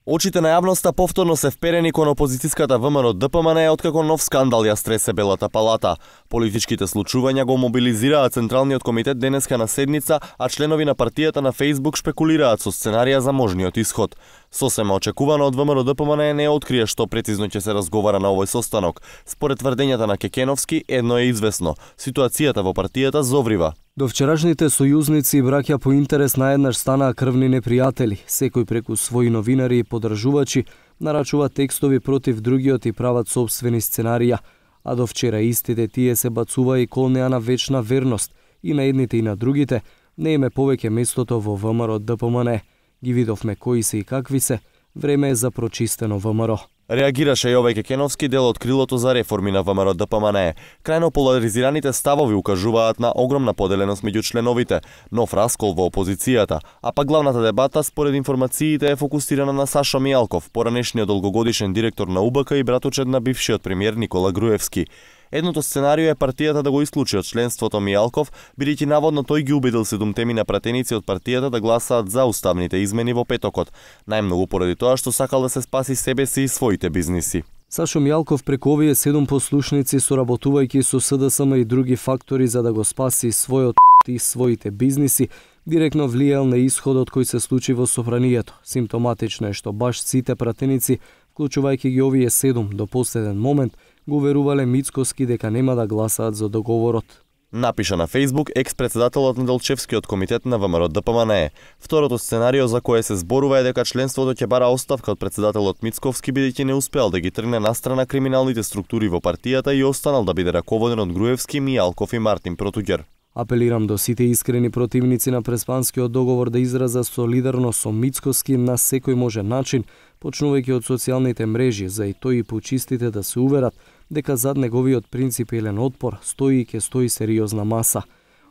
Очите на јавноста повторно се вперени кон опозицијската ВМРО-ДПМН откако нов скандал ја стресе Белата палата. Политичките случувања го мобилизираа Централниот комитет денеска на седница, а членови на партијата на Facebook шпекулираат со сценарија за можниот исход. Сосема очекувано од ВМРО-ДПМН не открие што прецизно ќе се разговара на овој состанок. Според тврдењата на Кекеновски, едно е известно: ситуацијата во партијата зоврива. До вчерашните сојузници и браќа по интерес наеднаш станаа крвни непријатели. Секој преку своји новинари и подржувачи нарачува текстови против другиот и прават собствени сценарија, а до вчера истите тие се бацува и колнеа на вечна верност и на едните и на другите. Не име повеќе местото во ВМРО-ДПМН. Ги видовме кои се и какви се. Време е за прочистено ВМРО. Реагираше Јовај Кекеновски, дел од крилото за реформи на ВМРО-ДПМН. Крајно поларизираните ставови укажуваат на огромна поделеност меѓу членовите, нов раскол во опозицијата, а пак главната дебата според информациите е фокусирана на Сашо Мијалков, поранешниот долгогодишен директор на УБК и братучед на бившиот премиер Никола Груевски. Едното сценарио е партијата да го исклучи од членството Мијалков, бидејќи наводно тој ги убедил 7 на пратеници од партијата да гласаат за уставните измени во петокот, најмногу поради тоа што сакал да се спаси себе си и своите бизниси. Сашо Мијалков преку овие 7 послушници, соработувајќи со СДСМ и други фактори за да го спаси својот и своите бизниси, директно влијал на исходот кој се случи во собранието. Симптоматично е што баш сите пратеници, вклучувајќи ги овие 7 до последен момент, го верувале Мицкоски дека нема да гласаат за договорот. Напиша на Facebook екс-председателот на Делчевскиот комитет на ВМРО-ДПМН. Второто сценарио за кое се зборува е дека членството ќе бара оставка од председателот Мицковски бидејќи не успеал да ги тргне настрана криминалните структури во партијата и останал да биде раководен од Груевски, Мијалков и Мартин Протуѓер. Апелирам до сите искрени противници на Преспанскиот договор да изразат солидарност со Мицкоски на секој можен начин, почнувајќи од социјалните мрежи, за и тој и почистите да се уверат дека зад неговиот принципилен отпор стои и ќе стои сериозна маса.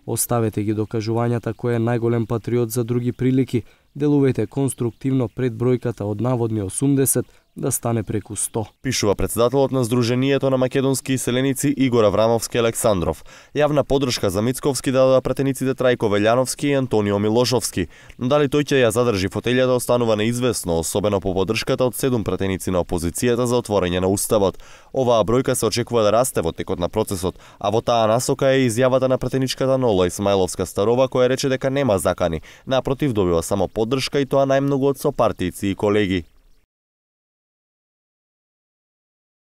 Оставете ги докажувањата кој е најголем патриот за други прилики, делувајте конструктивно пред бројката од наводни 80 да стане преку 100. Пишува председателот на Сдруженијето на македонски иселеници Игор Аврамовски Александров. Јавна поддршка за Мицковски дадоа пратениците Трајко Велјановски и Антонио Милошовски, но дали тој ќе ја задржи фотелјата останува неизвестно, особено по поддршката од 7 пратеници на опозицијата за отворање на уставот. Оваа бројка се очекува да расте во текот на процесот, а во таа насока е изјавата на пратеничката Нола Исмаиловска Старова која рече дека нема закани, напротив добива само поддршка и тоа најмногу од сопартијци и колеги.